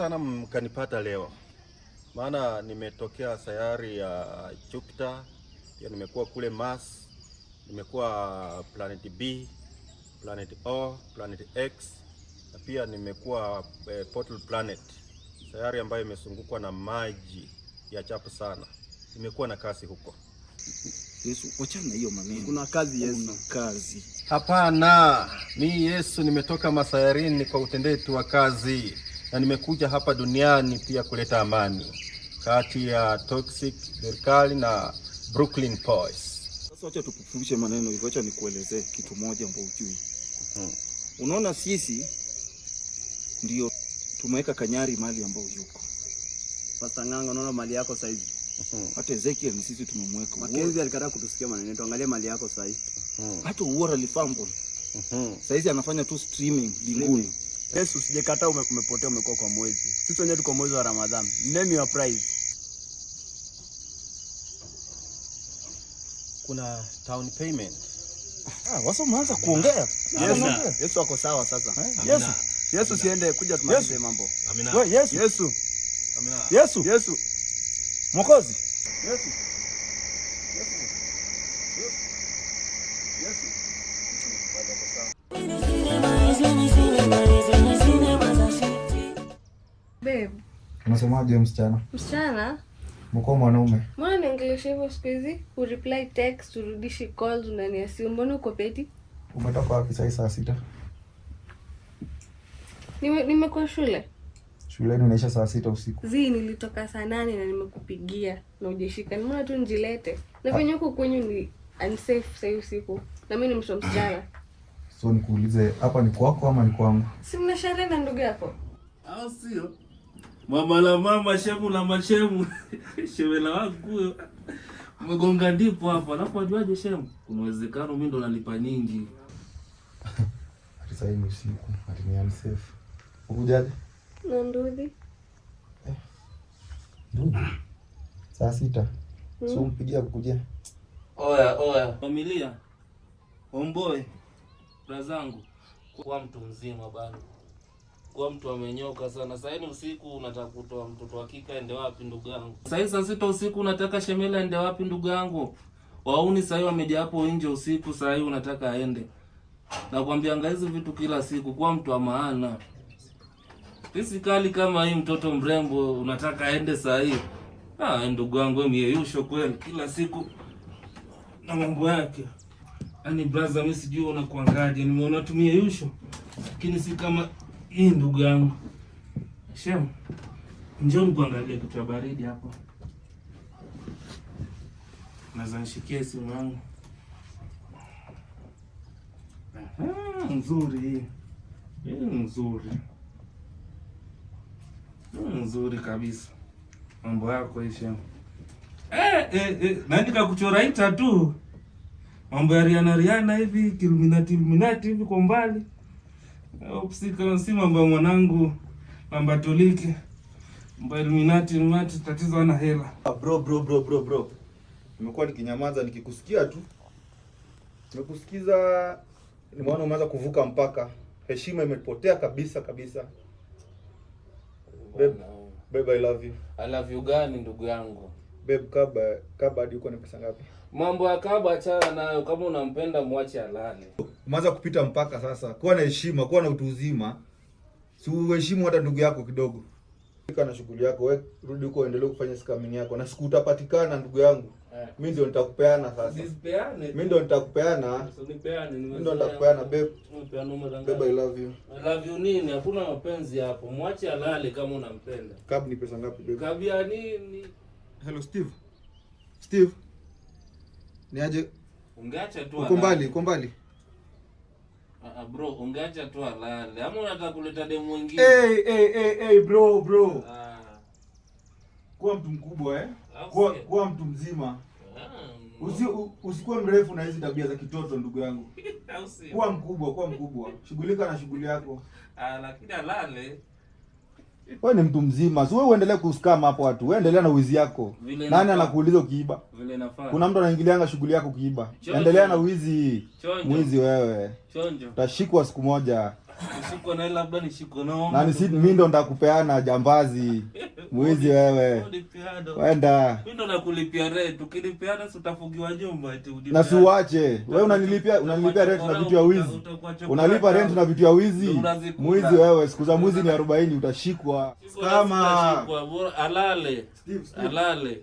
sana mkanipata leo, maana nimetokea sayari ya Jupiter, pia nimekuwa kule Mars, nimekuwa planet B, planet O, planet X na pia nimekuwa Portal Planet, sayari ambayo imezungukwa na maji ya chafu sana. Nimekuwa na kazi huko. Yesu, wachana hiyo maneno. Kuna kazi Yesu. Kuna kazi. Hapana, mi Yesu nimetoka masayarini kwa utendetu wa kazi na nimekuja hapa duniani pia kuleta amani kati ya Toxic Berkali na Brooklyn Boys. Sasa wacha tukufupishe maneno hivyo, wacha nikuelezee kitu moja ambacho hujui. Unaona, sisi ndio tumeweka Kanyari mahali ambao yuko. Pastor Ng'ang'a, unaona mali yako saizi. Hata Ezekiel ni sisi tumemweka. Makenzi alikataa kutusikia maneno yetu. Angalia mali yako saizi. Hata Uwara alifumble. Saizi anafanya tu streaming mbinguni. Yesu, usijekataa umepotea, umekuwa kwa mwezi. Sisi wenyewe tuko mwezi wa Ramadhani. Name your price. Kuna town payment. Ah, wasa umeanza kuongea. Yesu, Yesu ako sawa sasa. Yesu. Yesu, siende kuja tumalize mambo. Amina. We, Yesu. Yesu, Amina. Yesu. Yesu. Mwokozi. Yesu. Yesu. Yesu. Babe, Unasemaje msichana? msichana, Mko mwanaume. mbona niongelesha hivyo siku hizi? Ureply text, urudishi calls, unaniasimu. Mbona uko peti? Umetoka wapi sasa saa 6? Nimekuwa shule. Shuleni unaisha saa 6 usiku. Zii, nilitoka saa 8 na nimekupigia na hujashika. Nimeona tu njilete. Na venye huko kwenyu ni unsafe sasa usiku. Na mimi ni mtoto msichana. So nikuulize, hapa ni kwako ama ni kwangu? Si mna sherehe na ndugu yako? Au sio? Mama la mama, shemu la mashemu. Shemela wangu huyo. Mgonga ndipo hapo. Alafu wajuaje shemu? Kuna uwezekano mimi ndo nalipa nyingi. Ati sasa ni usiku, ati ni unsafe. Ukujaje? Na nduthi. Ndugu. Saa 6. So mpigia kukujia. Oya, oya. Familia. Homeboy. Brazangu. Kuwa mtu mzima bana. Kuwa mtu amenyoka sana. Sasa ni usiku unataka kutoa mtoto wa kike aende wapi ndugu yangu? Sasa saa 6 usiku unataka shemela aende wapi ndugu yangu? Wauni sasa wamejaa hapo nje usiku, sasa unataka aende. Nakwambia hizi vitu kila siku, kuwa mtu wa maana. Fisikali kama hii, mtoto mrembo unataka aende saa hii. Ah, ndugu yangu mieyusho kweli, kila siku na mambo yake. Yaani brother, mimi sijui unakuangaje, nimeona tu mieyusho. Lakini si kama hii ndugu yangu. Shem, njoo nikuangalie kitu ya baridi hapo. Naweza nishikie simu yangu. Aha, nzuri hii. Hii nzuri. Hii nzuri kabisa. Mambo yako hii Shem. Nani kakuchora hii tattoo? Mambo ya Rihanna Rihanna hivi, Illuminati Illuminati hivi kwa mbali. Si mambo ya mwanangu, mambo ya Toliki. Mambo ya Illuminati Illuminati, tatizo hana hela. Bro. Nimekuwa nikinyamaza nikikusikia tu. Nimekusikiza, nimeona umeanza kuvuka mpaka. Heshima imepotea kabisa kabisa. Babe, babe, I love you. I love you gani ndugu yangu? Babe, kaba hadi uko ni pesa ngapi? Mambo ya kaba achana nayo, kama unampenda mwache alale. Umeanza kupita mpaka sasa. Kuwa na heshima, kuwa na utu uzima. Si uheshimu hata ndugu yako kidogo. Fika na shughuli yako, wewe rudi huko endelee kufanya scamming yako. Na siku utapatikana ndugu yangu. Mimi ndio nitakupeana sasa. Nisipeane. Mimi ndio nitakupeana. Usinipeane, Mimi ndio nitakupeana babe. Babe, I love you. I love you nini? Hakuna mapenzi hapo. Mwache alale kama unampenda. Cab ni pesa ngapi babe? Cab ya nini? Hello Steve. Steve. Ni aje? Ungeacha tu. Uko mbali, uko mbali. Bro, ungeacha tu alale. Ama unataka kuleta demu mwingine? Hey, bro. Kuwa mtu mkubwa Kuwa mtu mzima. Usikuwe mrefu na hizi tabia za kitoto ndugu yangu. Kuwa mkubwa, kuwa mkubwa. Shughulika na shughuli yako. Lakini alale. Wewe ni mtu mzima. Si wewe uendelee kuscam hapo watu. Wewe endelea na wizi yako. Vile Nani inafaa. anakuuliza ukiiba? Vile inafaa. Kuna mtu anaingilianga shughuli yako ukiiba. Chonjo. Endelea na wizi. Chonjo. Mwizi wewe. Chonjo. Utashikwa siku moja. Nishikwe na labda nishikwe na Na ni mimi ndo ndakupeana jambazi. Mwizi wewe. Wenda. Mimi ndo nakulipia rent. Ukilipiana si utafungiwa nyumba eti ulipe. Na si uache. Wewe unanilipia rent na vitu ya wizi. Unalipa rent na vitu ya wizi. Mwizi wewe, siku za mwizi ni 40 utashikwa. Kama alale. Alale.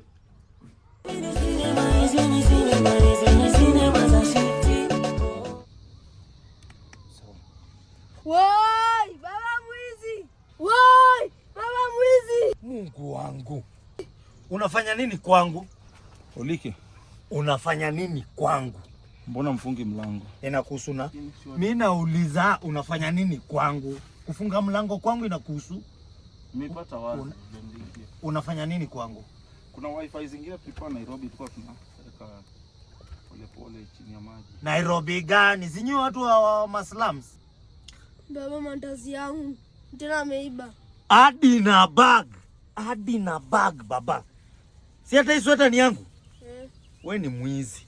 Woi, baba mwizi! Woi, baba mwizi! Mungu wangu. Unafanya nini kwangu? Olike, Unafanya nini kwangu? mbona mfungi mlango? Inakuhusu na? Mimi nauliza unafanya nini kwangu? Kufunga mlango kwangu inakuhusu? Nimepata wazi. Unafanya nini kwangu? Kuna wifi zingine tulikuwa Nairobi tulikuwa tunaweka pole pole chini ya maji. Nairobi gani? Sinyi watu wa maslums. Baba, mandazi yangu tena ameiba. Hadi na bag. Hadi na bag baba. Si hata hii sweta ni yangu. We ni mwizi.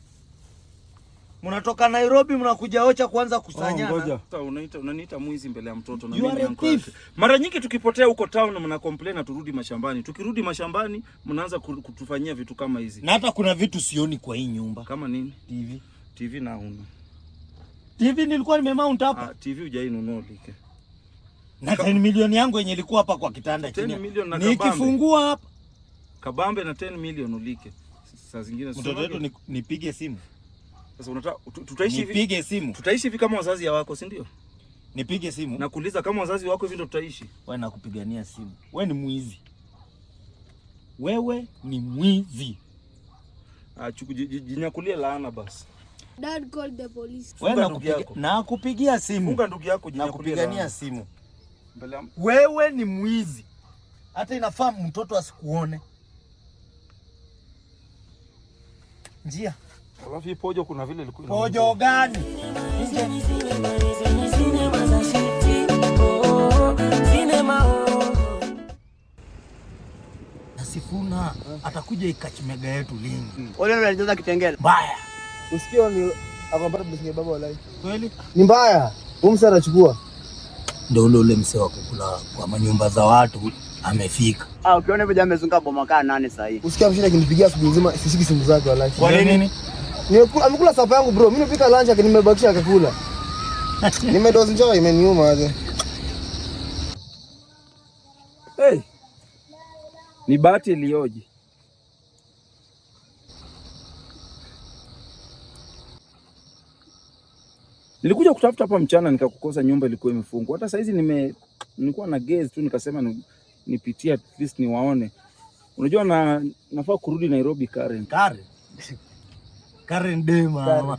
Mnatoka Nairobi mnakuja Ocha kuanza kusanyana. Ngoja. Sasa unaniita mwizi mbele ya mtoto na You mimi are ni a uncle thief. yake. Mara nyingi tukipotea huko town mna complain na turudi mashambani. Tukirudi mashambani mnaanza kutufanyia vitu kama hizi. Na hata kuna vitu sioni kwa hii nyumba. Kama nini? TV. TV na una. TV nilikuwa nimemount hapa. Ah, TV hujainunua Olike. Na 10 milioni yangu yenye ilikuwa hapa kwa kitanda 10 chini. million na kabambe. Nikifungua hapa Kabambe na 10 million Olike. Saa zingine mtoto wetu nipige simu. Sasa unataka tutaishi hivi? Nipige simu. Tutaishi hivi kama wazazi wako, si ndio? Nipige simu. Nakuuliza kama wazazi wako hivi ndio tutaishi? Wewe nakupigania simu. Wewe ni mwizi. Wewe ni mwizi. Ah, jinyakulie laana basi. Dad called the police. Wewe Funga ndugu yako. nakupigia simu. Funga ndugu yako, jinyakulie Nakupigania laana. simu. Mbele ya Wewe ni mwizi. Hata inafaa mtoto asikuone. Njia. Alafu hii pojo kuna vile ilikuwa Pojo gani? Nje. Na Sifuna atakuja ikachimega yetu lini? Wale ndio alijaza Kitengela. Mbaya. Usikie ni akapata blessing ya baba walai. Kweli? Ni mbaya. Huyu msee anachukua. Ndio ule msee wa kukula kwa manyumba za watu amefika. Ah, ukiona hivyo jamaa amezunga boma kaa 8 sasa hivi. Usikie amshinda akinipigia asubuhi nzima sishiki simu zake walai. Kwa nini? Amekula sapa yangu bro. Mimi nimepika lunch akini nimebakisha akakula. Nimedozi njaa imeniuma aje. Hey. Ni bahati iliyoje. Nilikuja kutafuta hapa mchana nikakukosa, nyumba ilikuwa imefungwa. Hata saizi nilikuwa na gaze tu nikasema nipitie at least niwaone. Unajua na nafaa kurudi Nairobi Karen. Karen. Karen Dema.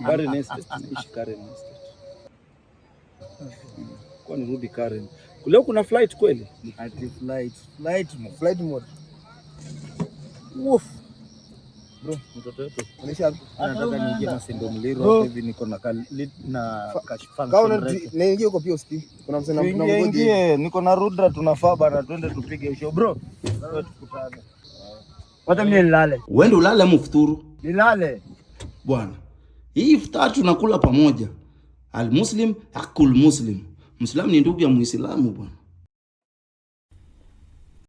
Karen Estate, naishi Karen Estate. Kwa nirudi Karen. Leo kuna flight kweli? Ati flight, flight mode. Flight mode. Woof. Bro, mtoto wetu. Unaisha wapi? Nataka niingie Masendo Mliro hivi niko na na cash Kama naingia huko pia usikii. Kuna msee namngoja. Ingie, niko na Rudra tunafaa bana, twende tupige show bro. Wewe tukutane. Wacha mimi nilale. Uende ulale ama ufuturu? Nilale. Bwana, hii iftar tunakula pamoja. Almuslim akul muslim. Muislamu ni ndugu ya Muislamu bwana.